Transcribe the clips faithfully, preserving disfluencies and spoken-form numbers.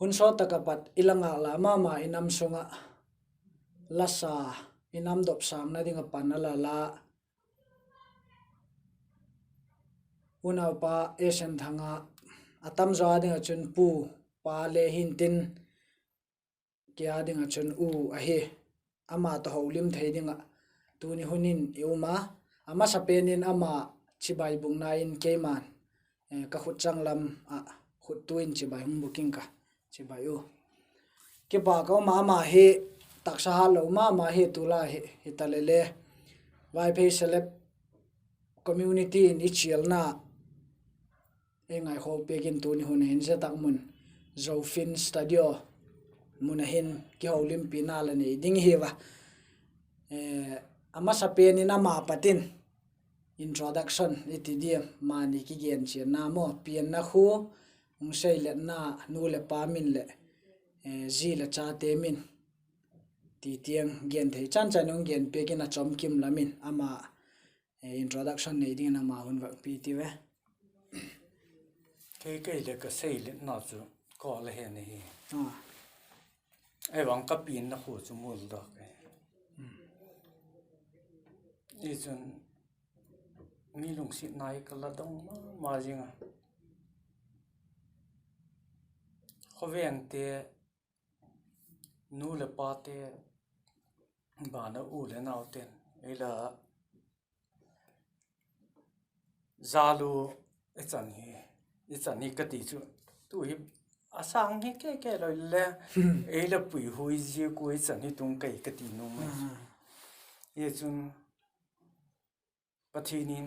Hun sawt tak ah pat i la ngâk la ma ma i nam sung ah, la sa, i nam dop sângna ding ah pan a la la unaupa S N Thanga, a tam zaw a ding ah chun pu, pa le hintin, kei a ding ah chun u ahi. Ama tawh holim thei ding ah tuni hun in i um a, a masapen in ama chibai bûkna in keima'n ka khut changlam ah khuttu in chibai hung bûk ing ka, chibai u. Kipak a um a, ama hi taksa hatlo ma ma hi tulai hi, hitaleh le Vaiphei celeb community in i chialna ei ngaikhawk piak in tuni hun a hin zia tak mun, Zofin Studio mun a hin kiho limpina la nei ding hi va. A masapen in ama pat in introduction i ti diam, mani kigen chianna maw, pianna khu, hung seiletna, nu leh pa min leh zi leh chate min, ti tiang gen thei chan chan hung gen piak in a chawmkim lam in ama introduction nei dingin ama hun va pi ti ve. Kei kei le ka seiletna chu ka la he nei hi. Ei vang ka pianna khu chu Muldok e. I chun mi lungsiat nai ka la dong ma ma zing a. Khawvengte, nu leh pate, ban a u leh nauten ei la zal u, i chan hi, i chan hi ka ti chu, tu hi a sâng hi kei kei lo le, ei la puihuai ziak ua i chan hi tung kei ka ti nuam mai. Hi chun Pathian in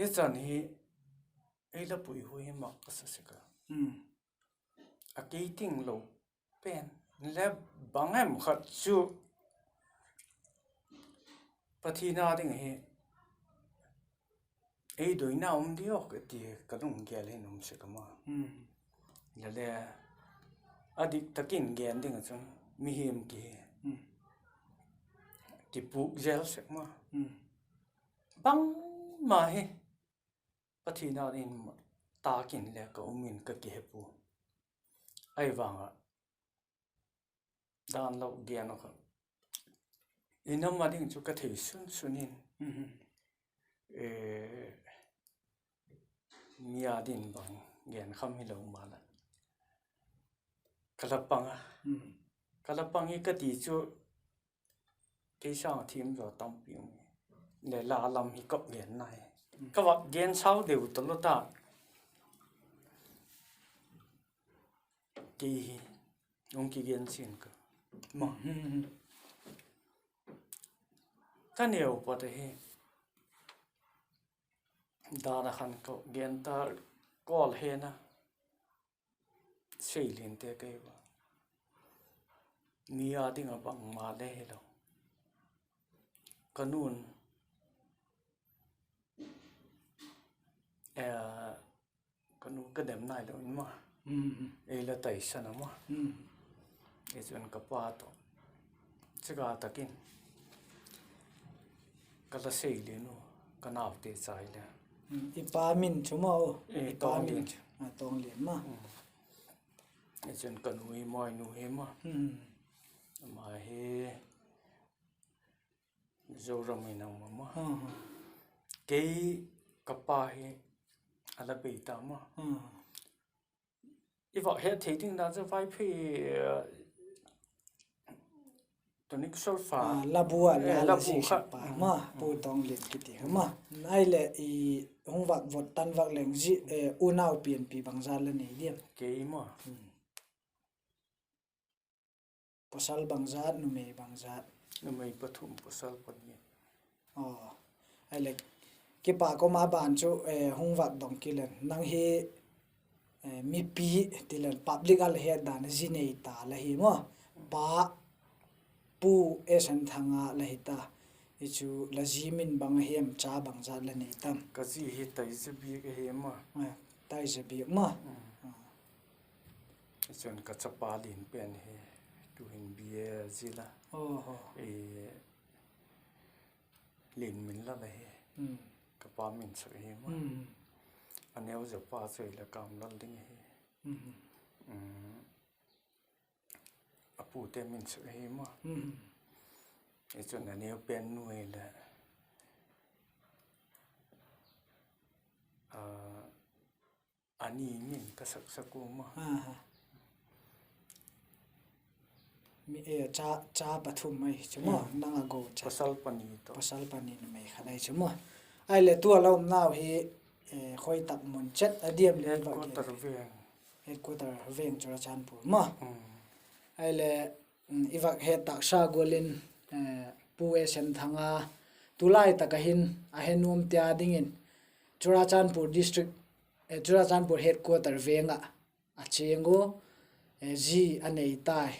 i chan hi ei la puihuai hi mak ka sa sek a. A kei ting lo pen le bang em khat chu Pathian a ding hi ei doina um diak e ti ka lunggel hin um sek a maw. Le le, a dik tak in gen ding ah chun mihing kihi, kipûk zel sek maw. Bangma hi Pathian a ding tâk in le ka um in ka kihe pua. Ahi vang ah dan lo gen a kha, i nam a ding chu ka thei sun sun in, mi a ding bang gen kham hilo maleh, ka la pang a, ka la pang hi ka ti chu, kei sâng a thiam zaw tampi um le, la lam hi ka gen nai, ka va gen sau deu talo ta. Kei hi hung kigen chin ka, ma, ka neu pat ahi, dan a khan ka gen ta, kawl hena, seiliante kei va, mi a ding ah bangma le hilo, ka nu'n, ka nu ka dem nai lo in maw, ei la taisan a maw, i chun ka pa tawh, chika tak in ka la seilian u, ka naute chai le, i pa min chu maw, i pa min chu Tawnglian ma, i chun ka nu hi maw, i nu hi maw, ama hi Zoram in a um a maw, kei ka pa hi a la bei ta maw. I va het thei ding dan chu Vaiphei tonic solfa, la bu ah la la zi kha pa ma, Pu Tawnglian kiti kha ma. Ahileh i hung vak vot tan vak leng zi, unau pianpi bangzat la nei diam? Kei ma, pawsal bangzat, numei bangzat? Numei pathum, pawsal pani. Ahileh, kipak um a, ban chu hung vak dong kit leng, nang hi mipi ti leng public a la het dan a zi nei ta la hi maw, pa, Pu S N Thanga la hi ta, i chu la zi min bang ahi em, cha bangzat la nei tam? Ka zi hi Taizabiak ahi maw. Taizabiak maw. Chun ka chapa lian pen hi tuhin B A zila, Lianminlal ahi, ka pa min sak ahi maw. A neu zapa chu ahileh Kamlal ding ahi. A pute min sak ahi maw. Hi chun a neu pen nu hi le, a, a ni min ka sak sak u maw. Mi, e, cha, cha pathum ahi chu maw, nang a go cha. Pasal pani tawh. Pasal pani numei khat ahi chu maw. Ahile tu a la umnau hi, e, khoi tak mun chet a diam le i va gen. Headquarter veng. Headquarter veng Churachandpur maw. Ahile, i va het tak sa gual in, e, Pu S N Thanga, tulai tak a hin a he nuam tia dingin Churachandpur district, e, Churachandpur headquarter veng ah a chêng u, e, zi a nei tai,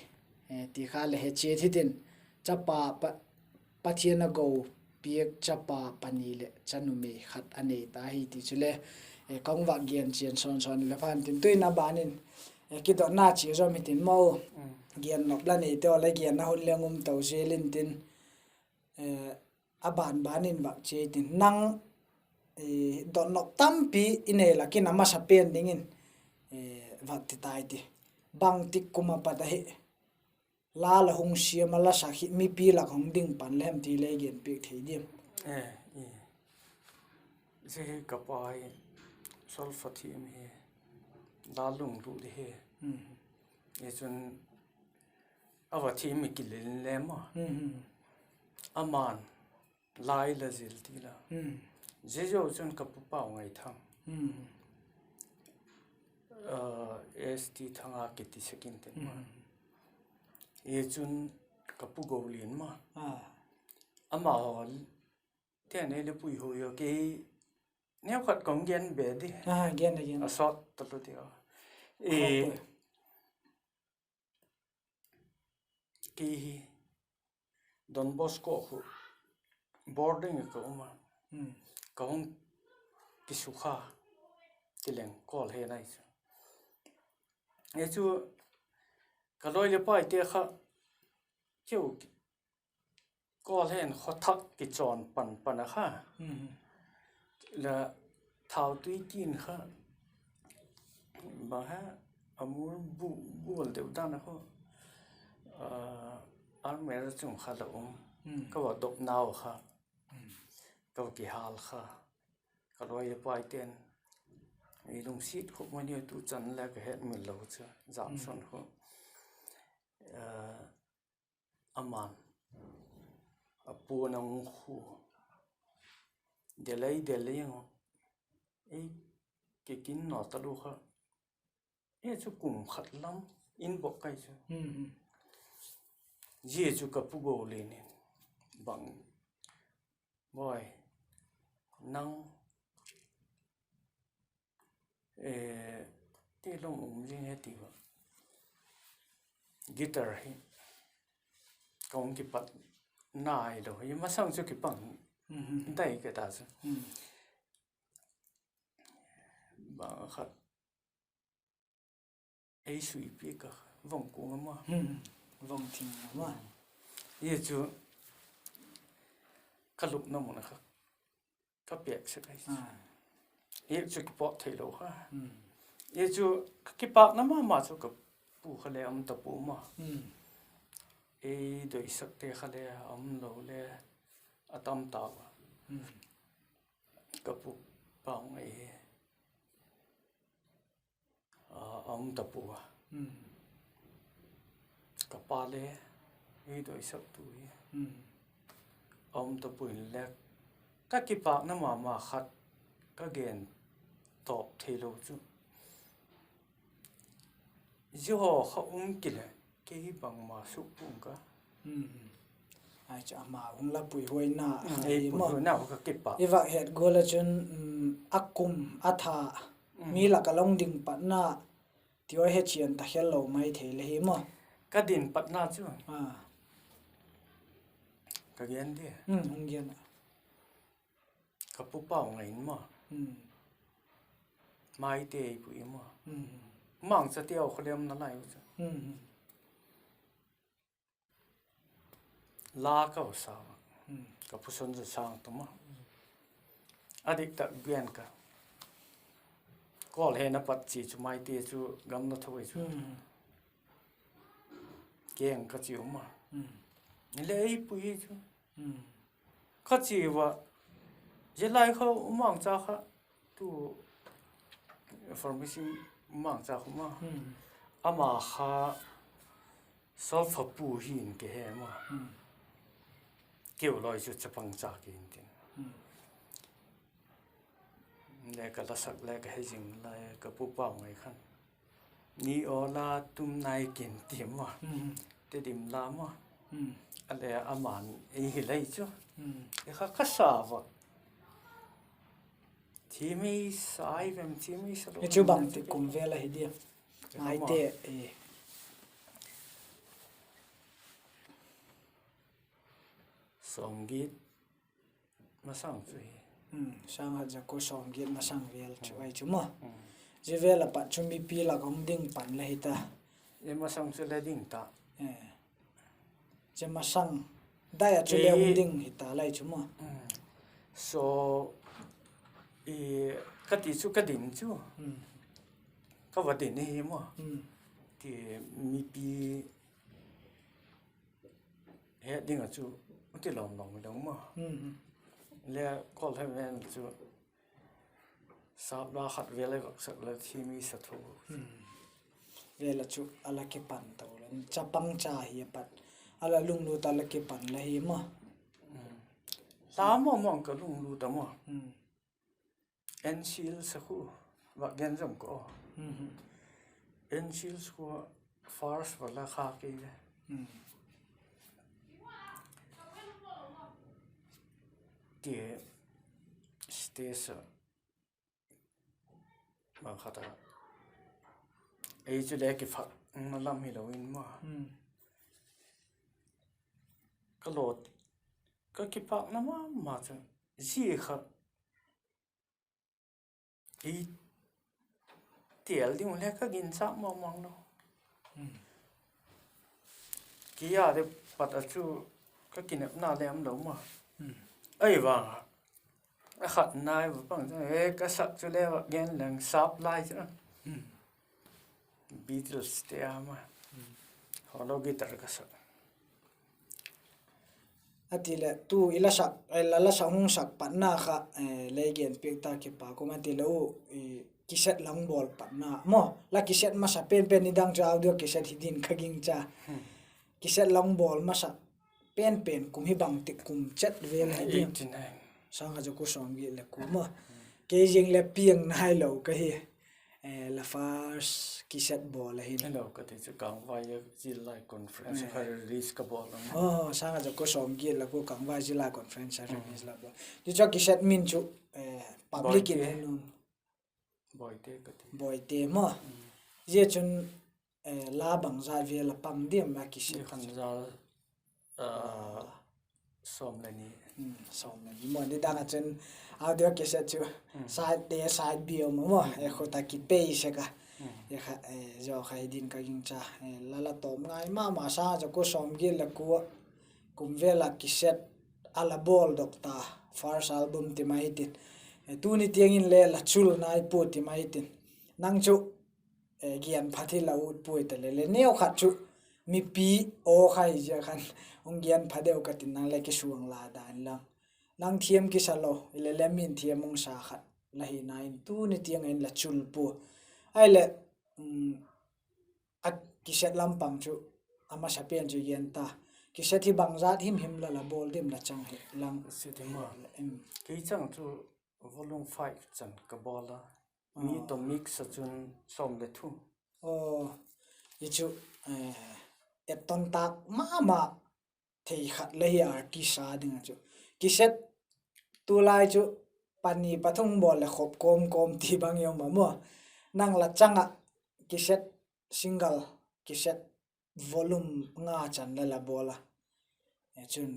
e, ti kha le he chiat hitin, chapa pa, Pathian a go piak chapa pani leh cha numei khat a nei ta hi ti chu le, e, ka hung va gen chian sawn sawn le phan tin tuin a ban in, e, kidotna chia zawm hitin maw. Gen nop la nei te aw le genna hun le ngum to zel intin, e, a ban ban in vak chia hitin nang, e, dot nop tampi i nei lak in a masa pen dingin, e, vak ti tai ti. Bangtik kum a pat ahi la la hung siam a la sak hi mipi lak hung ding pan le hem ti le gen piak thei diam? E, i, zia hi ka pa hi solfa thiam hi, la lunglut di hi. I chun a va thiam mi kilel le maw. Aman lai la zil ti la. Zia zo chun ka pu Paungaithang, S T Thanga kiti sek intin maw. Hi chun ka pu Golian maw. Amahaw te nei le puihuai a, kei neu khat ka hung gen be di. A sawt talu di a. Kei hi Don Bosco khu boarding a ka um a, ka hung kisukha, kileng kawl he nai chu. E chu ka loi le paite kha cheu kawl hen khaw thak kichawn pan pan a kha. La thautui tin kha bang ha a mur bu, bual deu dan a kha, almirah chung kha la um. Ka va dopnau kha, ka va kihâl kha, ka loi le paite'n i lungsiat khop mai ni tu chan le ka hetmil lo chu Jakson khu. Aman a puan a hung khu, delei delei a, ei, kikin naw talu kha, e chu kum khat lam in bawk kai chu. Zia chu ka pu Golian in, bang, boi, nang ti lom um zing he ti va, guitar hi ka hung kipat nai lo hi, masang chu kipang dai ka ta chu. Bang khat ei suipi ka, vong kuang a ma, vong thing a ma, hi chu ka lupna mun kha ka pêk sek ahi. Hi chu kipawt theilo kha. Hi chu ka kipâkna ma ma chu ka pu kha le um ta pua ma, ei doisakte kha le um lo le a tam tau a. Ka pu Paungai hi a um ta pua a, ka pa le ei doisaktu hi a um ta pua inle, ka kipâkna ma ma khat ka gen tawp theilo chu, zia haw kha um kile, kei hi bangma suk pung ka. Ai chu ama hung la puihuaina, i vak het gual a chun, a kum a tha, mi lak a la hung ding patna ti haw he chian ta khel lo mai thei le hi maw. Ka din patna chu ka gen di, hung gen a. Ka pu Paungai in maw, Maite ei pu i maw, Mangchate a kha le um nalai u chu. La ka va sa, ka pu Sunzasang tu ma, a dik tak gen ka, Kawl he na pat chi chu maite chu gam na tho ei chu. Keng ka chi um a. Ni le ei pui hi chu. Ka chi ua, zia lai kha u Mangcha kha, tu pharmacy Mangcha kha ma. Ama kha solfa pu hin ke he ma. Keu loi chu chapang cha ke hin tin. Le ka la sak le ka he zing lai ka pu pau ngai khan. Ni aw la tum nai kin ti maw. Tedim la maw. A le aman ei hi lei chu. E kha ka sa va. Thi mi sa i vem thi mi sa lo. Hi chu bang ti kum vel ahi dia. Maite e. Sawmgiat masang chu hi. Sâng khat za kua sawmgiat masang vel chu ahi chu maw. Zia vel a pat chu mipi lak hung ding pan la hi ta. E masang chu le ding ta. Zia masang dai a chu le hung ding hi ta lai chu maw. So, i, ka ti chu ka din chu. Ka va din hi maw. Ti mipi het ding a chu ti lawm lawm lo maw. Le Kawl he ven chu sap la khat vel a vak sak le thi mi sa tho. Vel a chu a la kipan to le chapang cha hi a pat a la lunglut a la kipan la hi maw. Hla maw maw ka lunglut a maw. Ensil sa khu vak gen zom ko. Ensil sa khu first va la kha kei le. Ti stage a bang khat a ei chu le kipakna lam hilo in maw. Ka lawt, ka kipakna ma ma chu zia kha i tial ding le ka ginchâk ma mang lo. Kei a de pat a chu ka kinepna le um lo maw. Ahi vang a, a khat nai va pang chu, e, ka sak chu le va gen leng sap lai chu. Beatles te a ma. Hollow guitar ka sak. A ti leh tu i la sak, la la sak hung sak patna kha, lei gen piak ta kipak um a ti leh u, cassette la hung bawl patna maw, la cassette masa pen pen, nidang chu audio cassette hi din ka gingcha. Cassette la hung bawl masa pen pen kum hi bangtik kum chet vel hi din? Sâng khat za kua sawmgiat leh kua maw. Kei zing le piang nailo ka hi. La first cassette bawl ahin. Hello, ka ti chu Kangvai Zillai Conference kha release ka bawl a. Sâng khat za kua sawmgiat leh kua Kangvai Zillai Conference a release la bawl. Ti chu cassette min chu public in Boite ka ti. Boite maw. Zia chun la bangzat vel a pang diam la cassette khan? Sawm le ni. Sawm le ni maw, nidang a chun audio cassette chu side A side B a um a maw, e khut a kipei sek a. Kha, zia kha hi din ka gingcha. La la tawm ngai ma ma, sâng khat za kua sawmgiat leh kua kum vel a cassette a la bawldok ta, first album ti mai tin. Tuni tiang in le la chul nai pua ti mai tin. Nang chu gen phat hi la ut puai ta le le, neu khat chu mipi aw kha hi zia khan hung gen pha deu ka tin, nang le kisuang la dan lang. Nang thiam kisa lo, i le le min thiam hung sa khat la hi na in tuni tiang in la chul pua. Ahileh, a cassette lam pang chu a masa pen chu gen ta. Cassette hi bangzat himhim la la bawl diam la chang hi lang? Kei chang chu volume five chan ka bawl a. Mi tawh mix a chun sawm le thum. Aw, i chu etton tâk ma ma thei khat la hi artist a ding a chu. Cassette tulai chu pani pathum bawl leh khop kawm kawm ti bang i um a maw. Nang la chang ah cassette, single cassette volume nga chan la la bawl a. Chun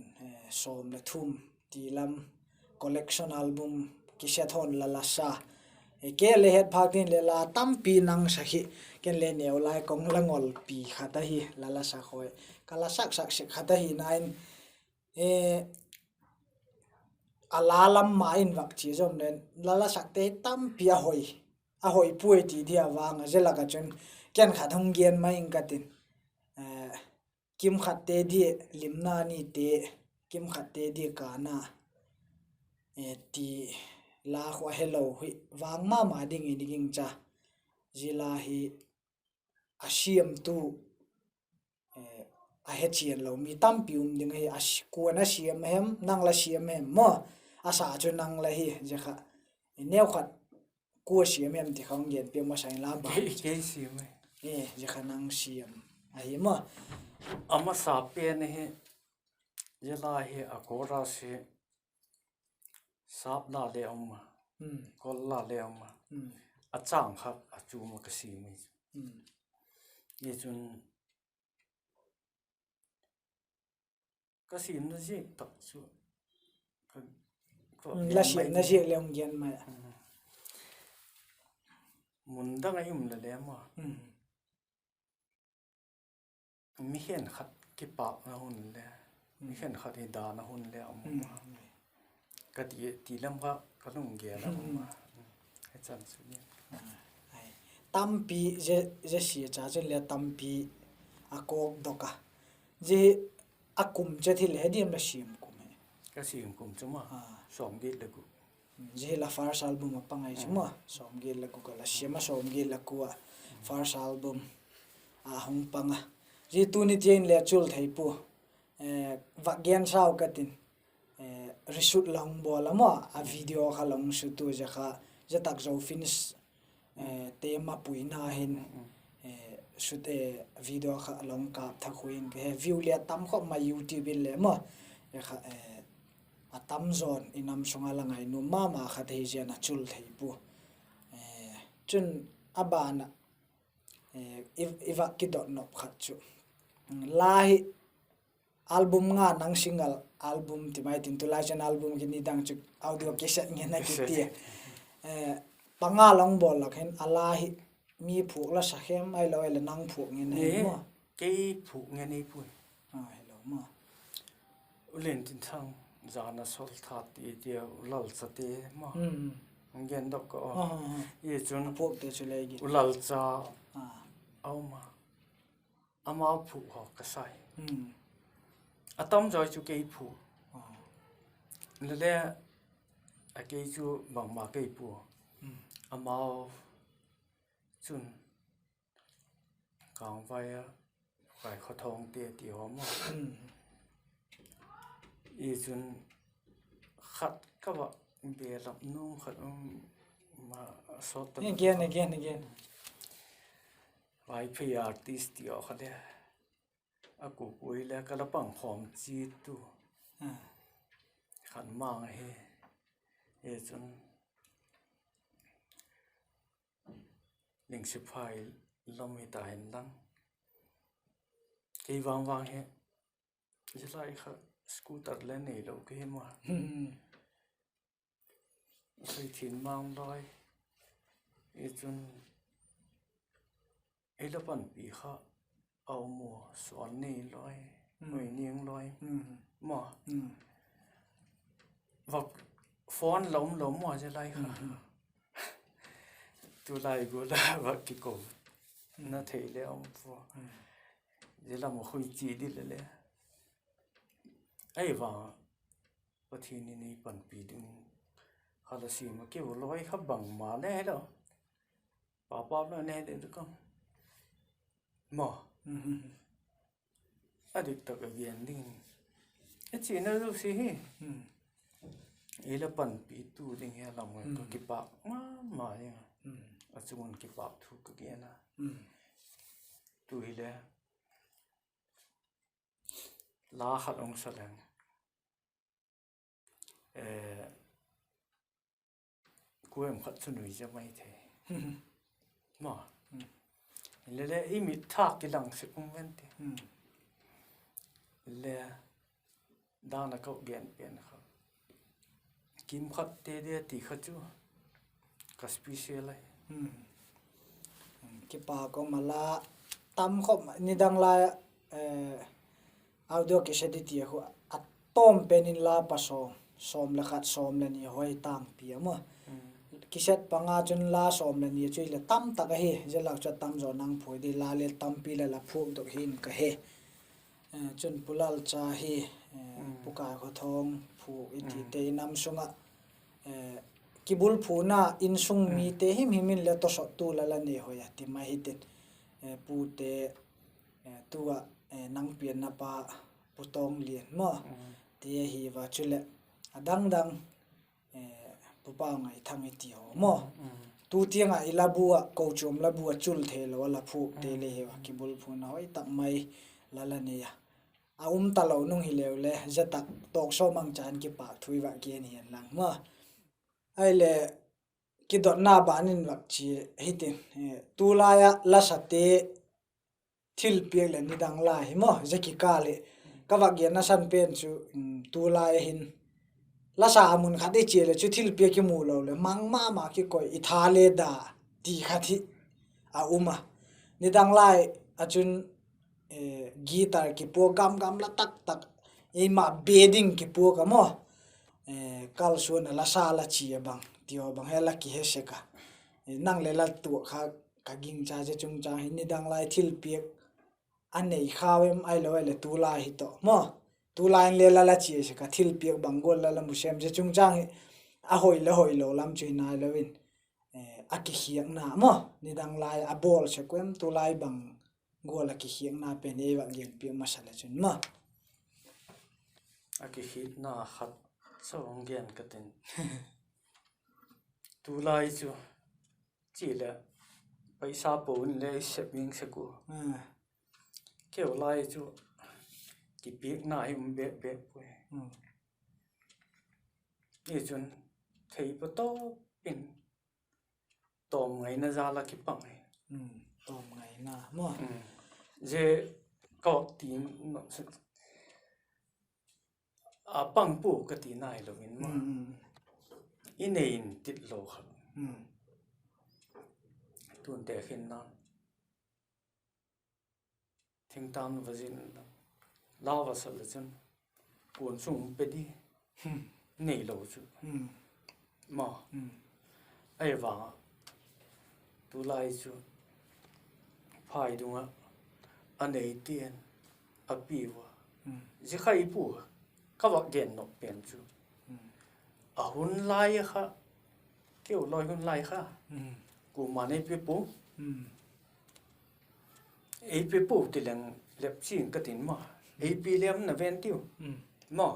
sawm le thum ti lam, collection album cassette hon la la sa. Kei le het phak ding le la tampi nang sa hi, ken le neu lai kong la ngolpi khat ahi, la la sa khoi. Ka la sak sak sek khat ahi na in, a la lam ma in vak chia zom len, la la sakte tampi a hoi. a hoi puai ti dia vang a, zia lak ah chun ken khat hung gen mai ing ka tin. Kimkhatte dia limna nite, kimkhatte dia kana, ti la khu a helo hi vang ma ma ding in i gingcha. Zia la hi a siamtu a hechian lo mi tampi um ding ahi. Kua'n a siam hem, nang la siam hem maw? A sa chu nang la hi, zia kha neukhat kua siam hem ti kha hung gen piak masa inla ba. Zia kha nang siam ahi maw? A masa pen ahi, zia la hi a chorus hi sap la le um a, kol la le um a, a châng kha a chuam ah ka siam ahi chu. Hi chun ka siamna ziak tak chu, la siamna ziak le hung gen mai a, mun dang a um le le maw, mi khenkhat kipâkna hun le, mi khenkhat hi dana hun le a um a, ka ti, ti lam kha ka lung gen a um a, tampi zia sia cha chun le tampi a kawkdok a. Zia hi a kum chet hi le he diam la siam kum hi? Ka siam kum chu maw, sawmgiat le guk. Zia hi la first album a pang ahi chu maw, sawmgiat le guk a la siam a, sawmgiat le kua first album a hung pang a. Zia tuni tiang le a chul thei pua, va gen sau ka tin, reshoot la hung bawl a maw, a video kha la hung shoot ua, zia kha zia tak Zofin te mapuina hin shoot, video kha la hung kâp thak ua in ka he, view le a tam khop mai YouTube in le maw, kha a tam zawn i nam sung a la ngainuam ma ma khat hi zia'n a chul thei pua. Chun a ban ah i va kidot nop khat chu, la hi album nga nang single album ti mai tin, tulai chun album kiti dang chu audio cassette ngen a kiti a, panga la hung bawl lak hin a la hi mi phuak la sa hem ahilo leh nang phuak ngen a hi maw? Kei phuak ngen ei puai. U Lentinthang, Zana Solthat ti tia, U Lalchate maw, hung gendok ka a, i chun U Lalcha a um a, amau phuak haw ka sai. A tam zaw chu kei phuak, le le, a kei chu bangma kei pua, amau chun Kângvai a, Kaikhawthawngte ti haw maw, i chun khat ka va belap nuam khat um, ma sawt ta, Vaiphei artist ti haw kha le, a kukui le ka la pang khawm chitu khat mang ahi. Hi chun Lingsiphai lam hita hen lang, kei vang vang hi, zia lai kha scooter le neilo ka hi maw, Saithinmang lai, i chun ei la panpi kha a um ua, Suannei lai, Hoiniang lai maw, va phone la um lo maw zia lai kha. Tulai gual a va kiko na thei le um pua. Zia lam a khui chi di le le, ei vang Pathian in ei panpi ding kha la sim a, keu lai kha bangma le helo, pa pa la ne de ka maw, a dik tak a gen ding, i china zosia hi ei la panpitu ding hi a lam ka kipâk ma ma ding a, a chung un kipâk thu ka gen a. Tu hile la khat hung sa leng, kuam khat chu nuizia mai thei ma, le le i mit thak kilang sek um ven ti le, dan a ka gen pen kha, kimkhatte dia ti kha chu ka special ahi. Kipâk um a, la tam khop nidang lai ah, audio cassette ti khu a tawm pen in la pa sawm, sawm le khat, sawm le ni hoi tangpi a maw, Cassette panga chun la sawm le ni chu hile tam tak ahi, zia lak chu a tam zaw nang phuak di, la le tampi la la phuakdok hin ka he. Chun Pu Lalcha hi, Pu Kaikhothawng phuak i tite i nam sung ah, kibulphuna insung mite himhim in le tawsawttu la la nei hoi a ti mai hitin, pute, tu ah, nang pianna pa Pu Tawnglian maw, ti ahi va, chuleh a dang dang, Pu Paungaithang i ti haw maw, tu tiang ah i la bu ah, kochuam la bu ah chul theilo a la phuakte le hi va, kibulphuna hoi tak mai la la nei a, a um talo nung hileu le zia tak talk show mangchan kipâk thu i va gen hian lang maw. Ahile, kidotna ban in vak chia hitin, tulai ah lasate thilpiak leh nidang lai hi maw, zia kikâl hi ka vak genna san pen chu, tulai a hin lasa a mun khat i chia leh chu thilpiak i mu lo leh mang ma ma kikoi, i tha le da ti khat hi a um a. Nidang lai ah chun guitar kipua, gam gam la tak tak, eima be ding kipua ka maw, kalsuan a lasa la chia bang ti haw bang he la kihe sek a. Nang le la tuak kha ka gingcha, zia chungchâng hi nidang lai thilpiak a nei khau em, ahilo ahileh tulai hi tawh maw, tulai in le la la chia sek a, thilpiak bang gual la la mu sem, zia chungchâng hi a hoi le hoilo lam chu hi nailo in, a kikhiakna maw, nidang lai a bawl sek em, tulai bang gual a kikhiakna pen ei vak genpiak masa le chun maw. A kikhiakna khat chu hung gen ka tin. Tulai chu chi leh paisa po in le i sep ing sek ua, keu lai chu kipiakna hi um bêk bêk puai. Hi chun thei patawp in tawmngaina jal a kipang hi. Tawmngaina maw, zia ka ti, a pang pua ka ti nailo in maw, i nei in tit lo kha. Tunte khin na thingtâng va zin, la va sat le chun kuan sung pe di, neilo chu maw. Ahivang ah tulai chu phaidung ah a nei tian a piu a, zia kha i pu, ka vak gen nop pen chu, a hun lai kha, keu lai hun lai kha, kuama'n ei pe pua. Ei pe pua ti leng lep ching ka tin maw, ei pe lem na ven tiu maw,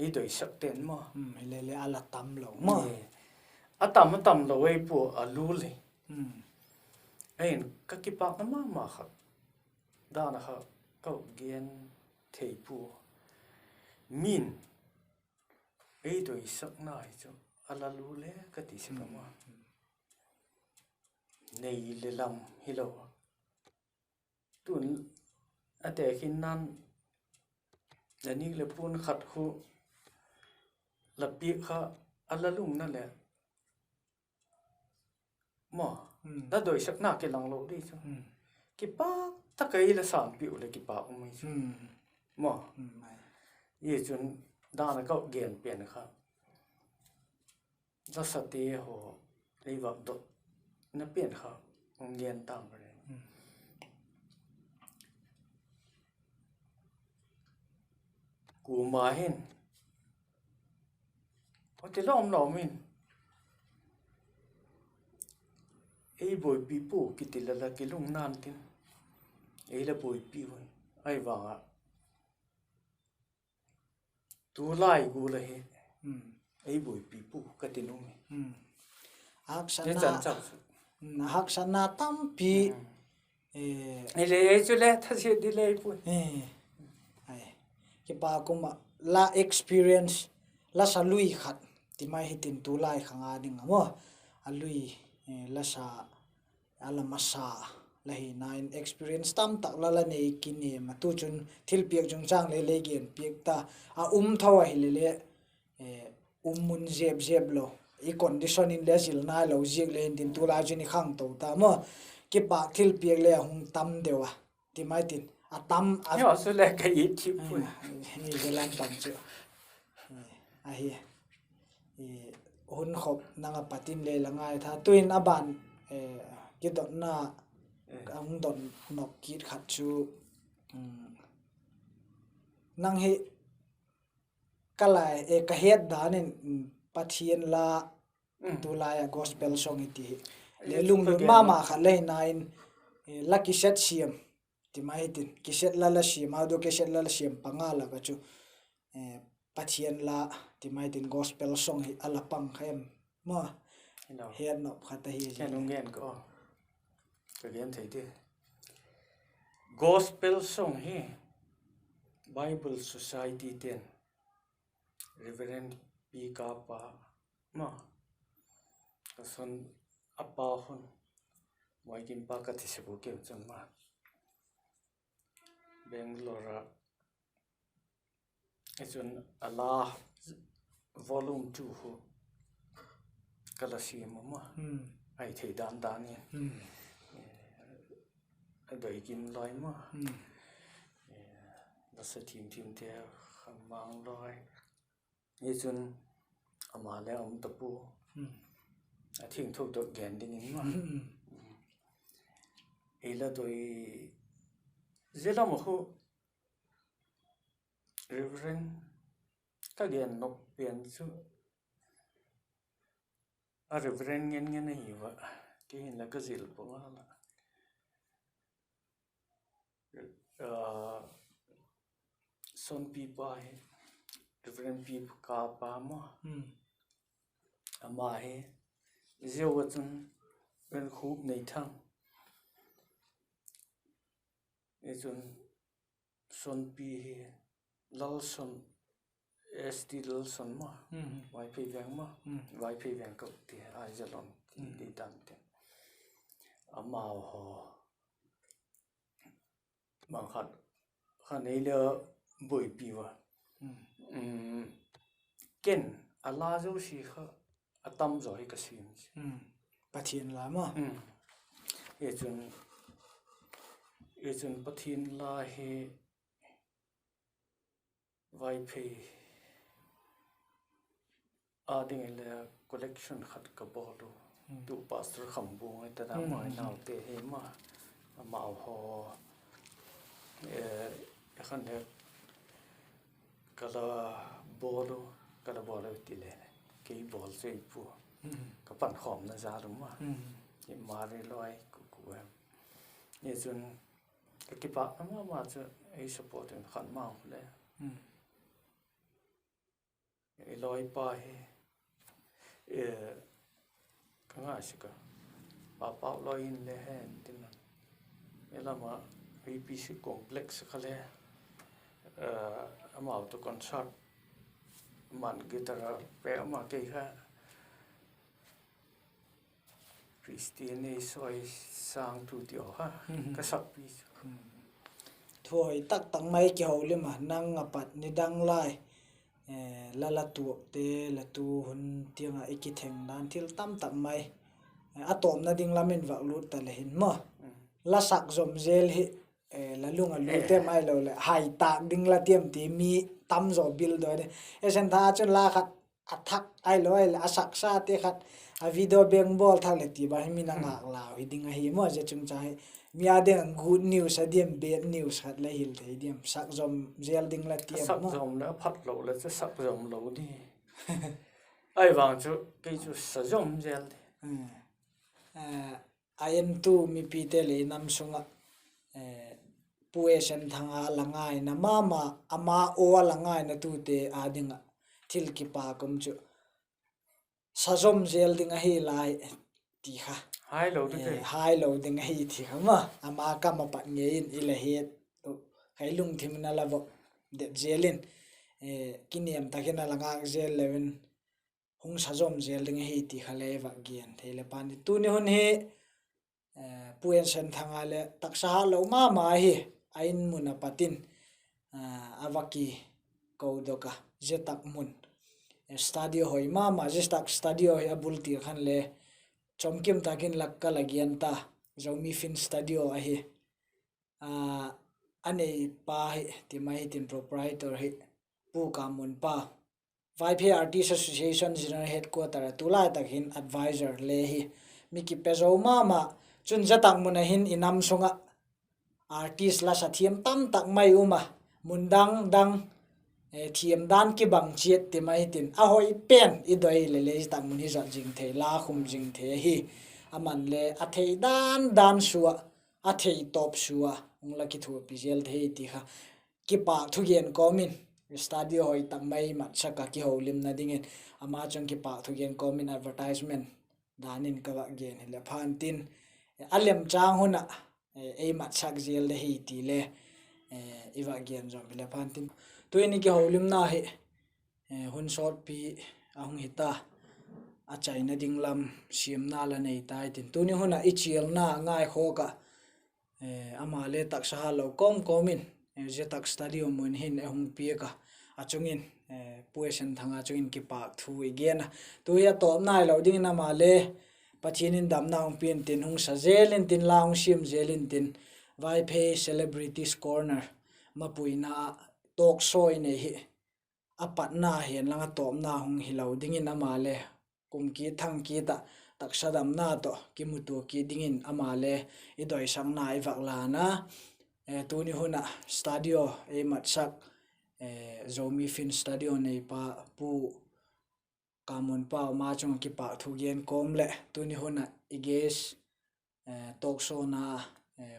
ei doisak ten maw, hile le a la tam lo maw, a tam a tam lo ei pua a lu le. Ahin ka kipâkna ma ma khat dan a kha ka gen thei pua, min ei doisakna hi chu a la lu le ka ti sek a maw, nei le lam hilo a. Tun a tekhinna'n, la nik leh puan khat khu la piak kha a la lungna leh maw, la doisakna kilang lo di chu, kipâk tak a i la sânpi u leh kipâk um hi chu maw. Hi chun dan a ka gen pen kha, lasate haw ei vak dotna pen kha hung gen tang ka le. Kuama hin, hoti lawm lawm in ei buaipi pua kiti la la kilungna'n tin, ei la buaipi ui. Ahivang ah tulai gual ahi, ei buaipi pua ka ti nuam hi. Haksatna tampi, hile ei chu le thasia di le pua. Kipâk um a, la experience, lasa lui khat ti mai hitin tulai khang a ding a maw, a lui, lasa a la masa la hina in experience tam tak la la nei kinem a, tu chun thilpiak chungchâng le lei gen piak ta, a um tho ahile le, um mun zep zep lo, i condition in le zil nailo ziak le intin tulai chun i khangto ta maw, kipâk thilpiak le a hung tam deu a, ti mai tin a tam a, chu le ka it thip pui, i zia lam tam chu ahi. hun khop nang a pat in le la ngaitha. Tuin a ban, eh, kidotna, eh, ka hung dot nop kit khat chu, um, nang hi ka lai, eh, ka het dan in, um, Pathian la, mm, tulai a gospel song i ti hi. Eh, le chu lunglut ka gen mama lo khat le hi na in, eh, la cassette siam, ti mai tin, cassette la la siam, audio cassette la la siam panga lak ah chu, eh, Pathian la, ti mai tin, gospel song hi a la pang kha em maw? Hello. Het nop khat ahi. Ken hung gen ka, ka gen thei ti. Gospel song hi Bible Society ten Reverend Pi Kapa ma, ka son a pa hun, Moikim pa ka ti sek u keu chun ma, Bangalore a, i chun a la volume two hu ka la siam u ma. Hmm. Ai thei dan dan in. Hmm. Eh, a doi kim lai ma. Hmm. Eh, la sa thim thim te kha mang lai. I chun ama le um ta pu. Hmm. A thing thuk dok gen ding in ma. Hmm. Ei la doi zia lam a khu Reverend ka gen nop pen chu a Reverend ngen ngen ahi va, kei hin la ka zil pua ngal a. Ah, Sonpi pa hi, Reverend Pi Kapa ma. Hmm. Ama hi, zia ua chun, Reverend Khupneithang. I chun, Sonpi hi, Lalson, S T Lalson ma, hmm, Vaiphei veng ma, hmm, Vaiphei veng ka ti, Aizawl a um ti, hmm, ti dan te. Amau haw, bang khat, kha nei le buaipi ua. Hmm. Um, ken, a la zosia kha, a tam zaw hi ka sim. Hmm. Pathian la ma. Hmm. I chun, i chun Pathian la hi, Vaiphei a ding le collection khat ka bawl u. Hmm. Tu Pastor Khambung ai ta da, hmm, mai naute hi ma, amau haw, eh, khan le ka la bawl u, ka la bawl u ti le, kei bawl chu ei pu. Hmm. Ka pankhawmna zal u ma. Hmm. I Mari loi ku ku em. I chun, ka kipâkna ma ma chu ei support in khan ma le. Hmm. I loi pa hi, eh, ka ngai sek a, Pa Pau loi in le hen tin a, i lam a V P C complex kha le, eh, amau tu concert man guitar pe ama kei kha Christian ei soi sang tu ti aw kha, hmm, ka sakpi chu. Hmm. Thuai tak tak mai kiho lim a, nang a pat nidang lai, eh, la la tuakte, la tu hun tiang ah i kitheng dan thil tam tak mai, eh, a tawpna ding lam in vak lut ta le hin maw. Hmm. La sak zom zel hi, eh, la lung a lut, eh, em ahilo leh, hai tâk ding la tiam ti mi tam zaw bil dawi ding. Esen tha chun la khat a thak ahilo ahileh a saksate khat a video beng bawl thak leh ti ba hi mi na ngak lau hi ding ahi maw, zia chungchâng hi mi â ding a good news a diam, bad news khat le hil thei diam, sak zom zel ding la tiam maw. Sak zom leh a phat lo leh chu sak zom lo di. Ahi vang chu kei chu sa zom zel di. Eh, a entu mipite leh i nam sung ah, eh, Pu S N Thanga la ngaina ma ma, ama aw a la ngainatute â ding ah thil kipâk um chu, sa zom zel ding ahi lai ti kha, hailo ding ahi ti kha ma, ama kam a pat ngei in i la het, kei lungthim in a la vop det zel in, eh, kiniam tak in a la ngak zel leu in, hung sa zom zel ding ahi ti kha le vak gen thei le pan i tuni hun hi, eh, Pu S N Thanga leh taksa hatlo ma ma hi, a in mun a pat in, eh, a va kikodok a, zia tak mun, eh, studio hoi ma ma, zia tak studio hi a bul tir khan le, chomkim tak in lak ka la gen ta, Zomi Film Studio ahi. Ah, a neipa hi, ti mai hi tin proprietor hi, Pu Kammunpa, Vaiphei Artist Association General Headquarter ah tulai tak hin advisor le hi. Mi kipe zo ma ma. Chun zia tak mun ah hin i nam sung ah artist la sa thiam tam tak mai um a, mun dang dang thiam dan kibang chiat ti mai hitin, a hoi pen i doi leh le zia tak mun hi zat zing thei, la khum zing thei ahi. Aman le a thei dan dan sua, a thei tawp sua hung la kithuapi zel thei ti kha kipâk thugen kawm in, studio hoi tak mai matsak ah kiholimna dingin ama chung kipâk thugen kawm in advertisement dan in ka vak gen hileh phan tin, a lemchâng hun ah ei matsak zel de hi ti le i vak gen zawm hileh phan tin. Tu'hin i kiholimna hi hun sawtpi a hung hita, a chaina ding lam siamna la nei tai tin. Tuni hun ah i chialna ngaikhawk ah, ama le taksa hatlo kawm kawm in, zia tak studio mun hin ei hung piak a, a chung in, Pu Esenthanga chung in kipâk thu i gen a. Tu hi a tawpna hilo dingin ama le Pathian in damna hung pia'n tin, hung sa zel intin, la hung siam zel intin, Vaiphei Celebrities Corner mapuina ah talk show i nei hi a patna hen lang a tawpna hung hilo dingin ama le kum kit thang kit ah taksa damna tawh kimutua kit dingin ama le i doisakna i vak lân a. Tuni hun ah studio ei matsak, Zomi Film Studio neipa Pu Kammunpau ma chung ah kipâk thu gen kawm leh tuni hun ah i guest talk show na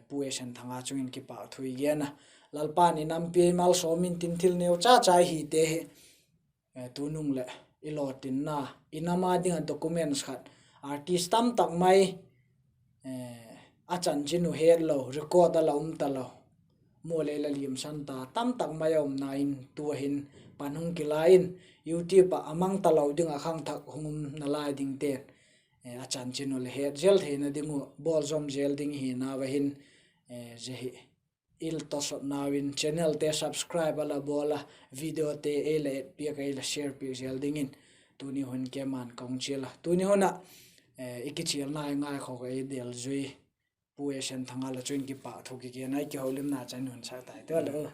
Pu Esenthanga chung in kipâk thu i gen a. Lalpa'n i nampi ei malsawm intin, thil neu cha cha i hite hi tunung leh i lawtinna, i nam a ding ah documents khat, artist tam tak mai a chanchin uh hetlo, record a la um talo, maw leh la liamsan ta tam tak mai a umna in tu a hin pan hung kila in, YouTube ah a mang talo ding ah khangthak hung umna lai dingte'n a chanchin uh leh het zel theina ding uh bawl zawm zel ding i hinau a hin, zia hi i tawsawtnau in channel te subscribe a la bawl a, video te ei la et piak, ei la share piak zel dingin tuni hun keima in ka hung chial a. Tuni hun ah i kichialna i ngaikhawk a ei delzui Pu Esenthanga la chung in kipâk thu kigen a, i kiholimna chan hun sak tai tu a le.